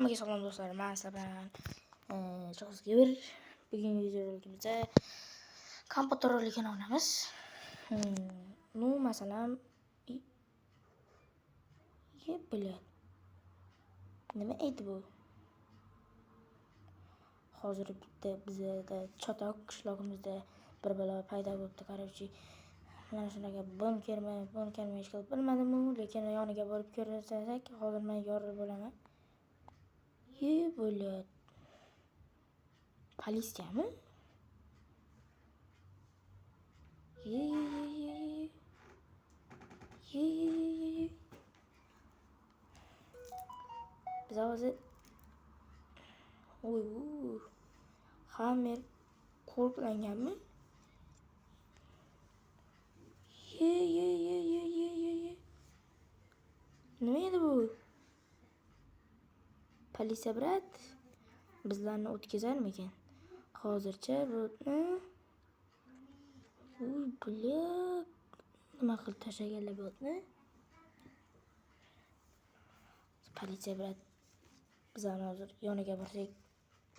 Hammaga salom do'stlar, men sizlar bilan Shohzga bugungi videoligimizda kompyuter roligini o'ynaymiz. Ну, masalan, ye, блядь. Nima edi bu? Hozir bitta bizda chotok qishlog'imizda bir balo paydo bo'libdi, короче. Mana shunaqa bunkermi, bunkermi hech qilib bilmadim, lekin yoniga borib ko'rsak, hozir men yorib bo'laman. Ye, блядь. Politsiyami? Ye, ye, ye, ye. Ye, ye, ye, ye. Biz hozir Oy, Hammer qo'riqlanganmi? Ye, ye, ye, ye, ye, ye, ye. Nima edi bu? Politsiya brat bizlarni o'tkazarmikan? Hozircha bu Uy, бля. Nima qilib tashlaganlar bu otni? Politsiya brat bizlarni hozir yoniga borsak,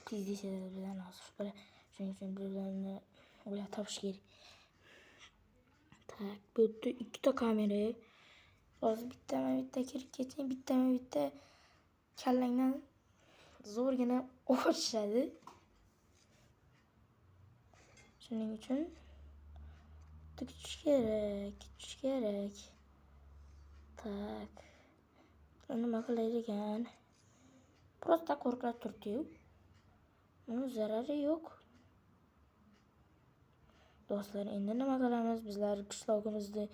pizdishadi bizlarni hozir. Shuning uchun bizlarni o'ylab topish kerak. Tak, bu yerda ikkita kamera. Hozir bittama-bitta kirib ketsang, bittama-bitta kallangdan zo'rgina o'chishadi. Shuning uchun kutish kerak, kutish kerak. Tak. Nima qilar ekan? Просто qo'riqlab turibdi-yu. Uni zarari yo'q. Do'stlar, endi nima qilamiz? Bizlar qishlog'imizni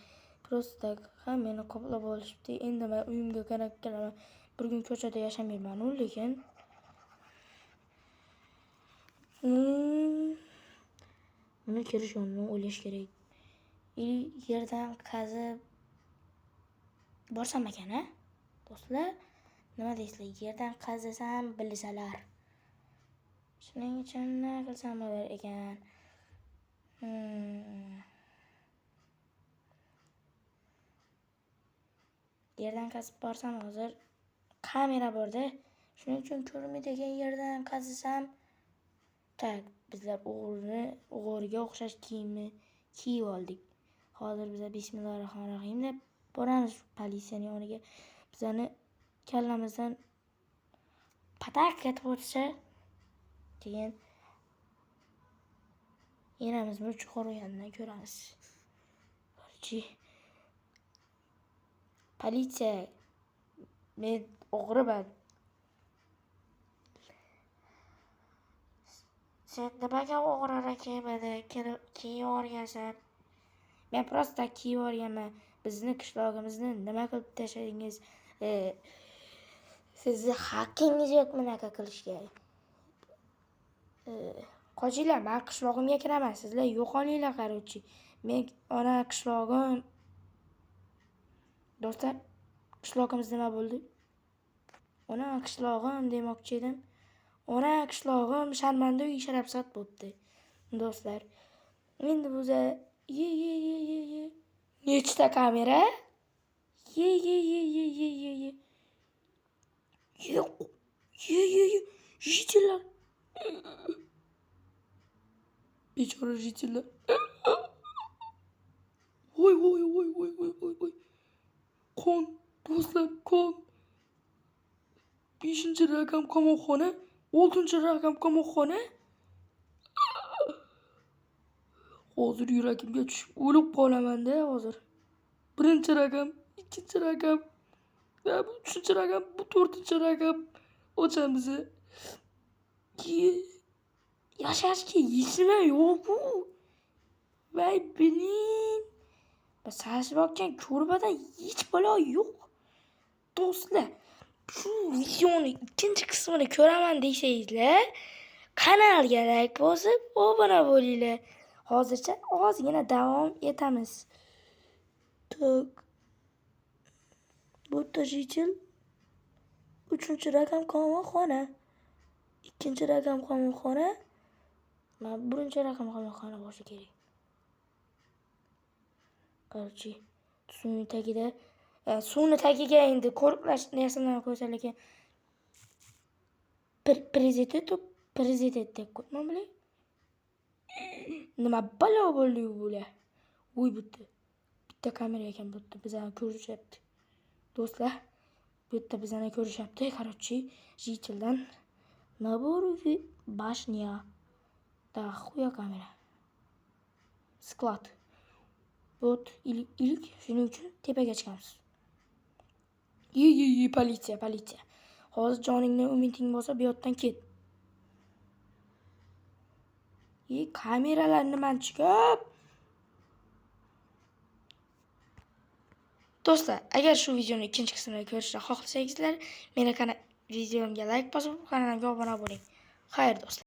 просто hammani qoplab olishibdi. Endi men uyimga qarab kelaman. Bir kun ko'chada yashamayman-u, lekin uni kirish yo'lini o'ylash kerak. Yerdan qazib borsam ekan, a? Do'stlar, nima deysizlar? Yerdan qazisam bilsalar. Shuning uchun nima qilsam bo'lar ekan? Yerdan qazib borsam hozir kamera borda. Shuning uchun ko'rinmaydi ekan yerdan qazisam. Tak, bizlar o'g'riga o'xshash kiyimni kiyib oldik. Hozir biz bismillahirrohmanirrohim deb boramiz politsiyaning yoniga. Bizlarni kallamizdan patak etib o'tsa, keyin yenamizmi chiqargandan ko'ramiz. Короче, politsiya, men o'g'riman. Sen nimaga o'g'rilar kiyimini kiyib yuborgansan? Men просто kiyib yuborganman. Bizni qishlog'imizni nima qilib tashladingiz? Sizni haqqingiz yo'q bunaqa qilishga. Qochinglar, men qishlog'imga kiraman. Sizlar yo'qolinglar, короче. Men ona qishlog'im. Do'stlar, qishlog'imiz nima bo'ldi? Ona qishlog'im demoqchi edim. Ona qishlog'im sharmanda uy sharabsat bo'pti. Do'stlar, endi biza ye ye ye ye ye. Nechta kamera? Ye ye ye ye ye ye ye. Yo'q. Ye ye ye. Jitellar. Bechora jitellar. Voy voy voy voy voy voy voy. Qon, do'stlar, qon. 5-raqam qamoqxona, 6-raqam qamoqxona. Hozir yuragimga tushib o'lib qolaman-da hozir. 1-raqam, 2-raqam, bu 3-raqam, bu 4-raqam ochamiz. Yashashga hech nima yo'q-ku. Voy blin. Sasib otgan ko'rpada hech balo yo'q. Do'stlar, shu videoni ikkinchi qismini ko'raman desangizlar, kanalga like bosib, obuna bo'linglar. Hozircha ozgina davom etamiz. Tak. Bu yerda 3-raqam qamoqxona, 2-raqam qamoqxona, mana 1-raqam qamoqxona bo'lishi kerak. Короче, suvning tagida, suvni tagiga endi qo'riqlash narsalarni qo'ysa, lekin Prezident prezident deb qo'yman bular. Nima balo bo'ldi bular? Uy bitta. Bitta kamera ekan bu yerda bizani ko'rishyapti. Do'stlar, bu yerda bizani ko'rishyapti. Короче, житель dan набор башня. Да хуя kamera. Склад. Вот ilik, shuning uchun tepaga chiqamiz. Yi yi yi politsiya, politsiya. Hozir joningdan umiding bo'lsa bu yoqdan ket. И kameralar nimanchi ko'p. Do'stlar, agar shu videoni ikkinchi qismida ko'rishni xohlasangizlar, meni videomga like bosib, kanalimga obuna bo'ling. Xayr do'stlar.